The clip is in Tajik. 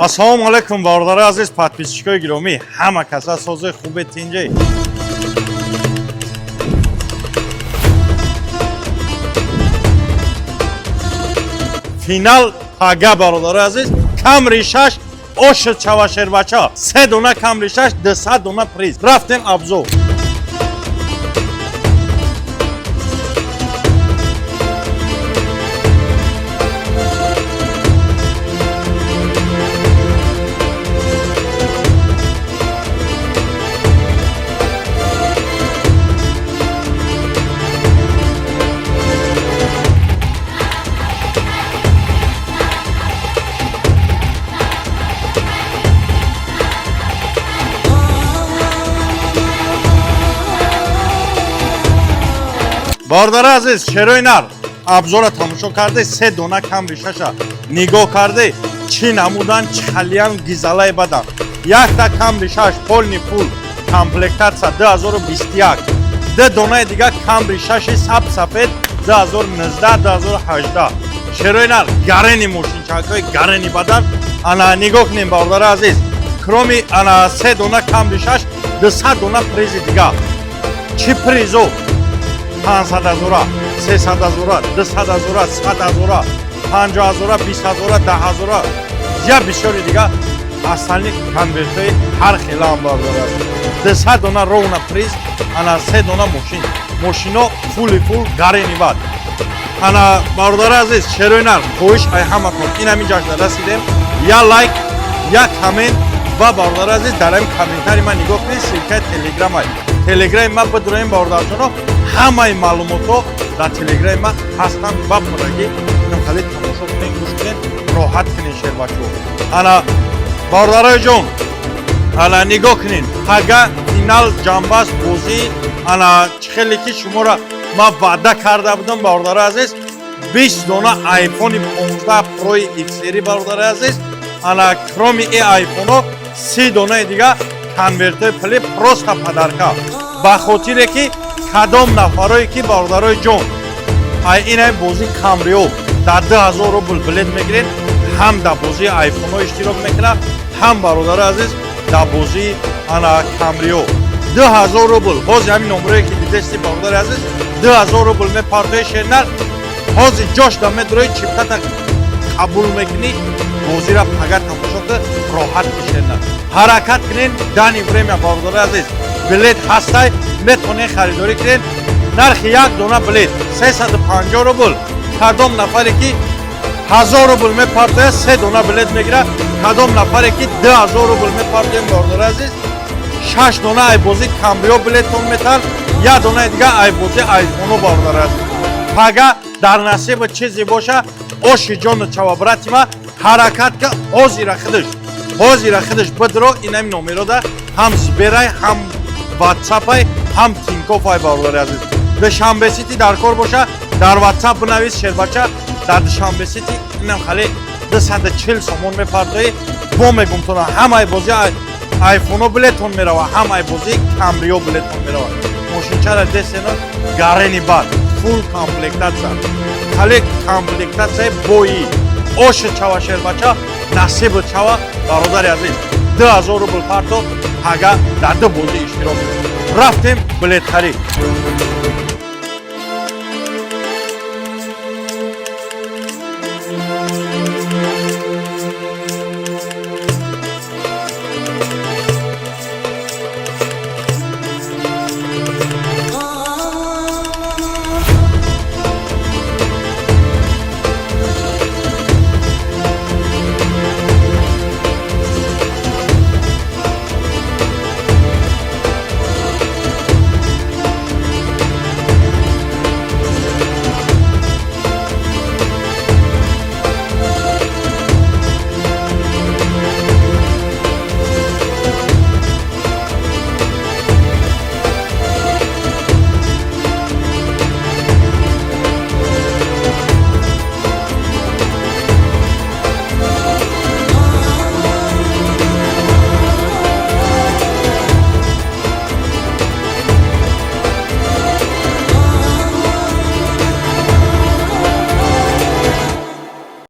Ассалому алайкум, бародари азиз, подписчикои гиромӣ, ҳама каса сози хубе, тинҷӣ. Финал пага, бародари азиз, Камри 6 ошид чава, шербача. Се дона Камри 6, 200 дона приз. Рафтем обзор. Бародари азиз, шерои нар, обзора тамошо карде, се дона Камри шаша нигоҳ карде, чӣ намудан, чӣ халиян, гизалаи бадан. Якта Камри шаш полный фул комплектация 2021, ду донаи дига Камри шаши саб сафед 2019, 2018. Шерои нар, гарени мошинчакҳои гарени бадан. Ана нигоҳ кунем, бародари азиз, кроме ана се дона Камри шаш, 200 дона призи дига. Чӣ призо? 500 ҳазора, 300 ҳазора, 200 ҳазора, 100 ҳазора, 50 ҳазора, 20 ҳазора, 10 ҳазора, я бисёри дига, асални конвертҳои ҳар хелаам, бардорад. 200 дона ровно приз, ана се дона мошин. Мошино фули фул гарени бад. Ана бародари азиз, шерои нар, хоҳиш ай ҳаматон, ин ҳамин ҷашна расидем, я лайк, я коммент ва, бародари азиз, дар ҳамин комментари ман нигоҳ кунед, ссылкаи телеграмай. Телеграми ман бидуроем, бародарҷоно, ҳамаи маълумотҳо дар телеграми ман ҳастанд ва пуррагӣ инам хеле тамошо кунед, гӯш кунед, роҳат кунед, шербачо. Ана бародарои ҷон, ана нигоҳ кунед, пага финал ҷамбаст бозӣ. Ана чӣ хеле ки шуморо ман ваъда карда будам, бародари азиз, 20 дона айфони 15 прои xr, бародари азиз. Ана кроме э айфоно 30 донаи дига конвертҳои пули просто подарка, ба хотире ки кадом нафарое ки, бародарои ҷон, ай инай бозӣ Камрио дар 2000 рубл билет мегиред, ҳам дар бозии айфонҳо иштирок мекунад, ҳам, бародари азиз, дар бозии ана Камрио 2000 рубл. Ҳозир ҳамин номерое ки дидести, бародари азиз, 2000 рубл мепартои, шернар, ҳозир ҷош да медрои, чиптата қабул мекунӣ, бозира пага тамошо ки роҳат ки, шернар. Ҳаракат кунед, данный время, бародари азиз, билет ҳастай, метавонед харидорӣ кунед. Нархи як дона билет 350 рубл. Кадом нафаре ки 1000 рубл мепартояд, се дона билет мегирад. Кадом нафаре ки 2000 рубл мепартояд, бародари азиз, шаш дона айбозӣ Камрио билеттон метаҳанд, як донаи дига айбозӣ айфоно. Бародари азиз, пага дар насиба чизе боша, оши ҷону чава, брати ма, ҳаракат ка, ҳозира худаш бидро. Инами номерода ҳам Сберай, ҳам Ватсапай, ҳам Тинькоффай. Бародари азиз, Душанбе Сити дар кор боша, дар Ватсап бинавис, шербача. Дар Душанбе Сити инам хеле 240 сомон мепартоӣ, бо мегум тона, ҳамаи бозӣ айфоно билетон мерава, ҳамаи бозӣ Камрио билетон мерава. Мошинчара десено, гарени бад, фул комплектация, хеле комплектатсияи бои. Оши чава, шербача, насибу чава, бародари азиз, 2000 рубл парто, пага дар ду бозӣ иштирок. Рафтем билетхарид.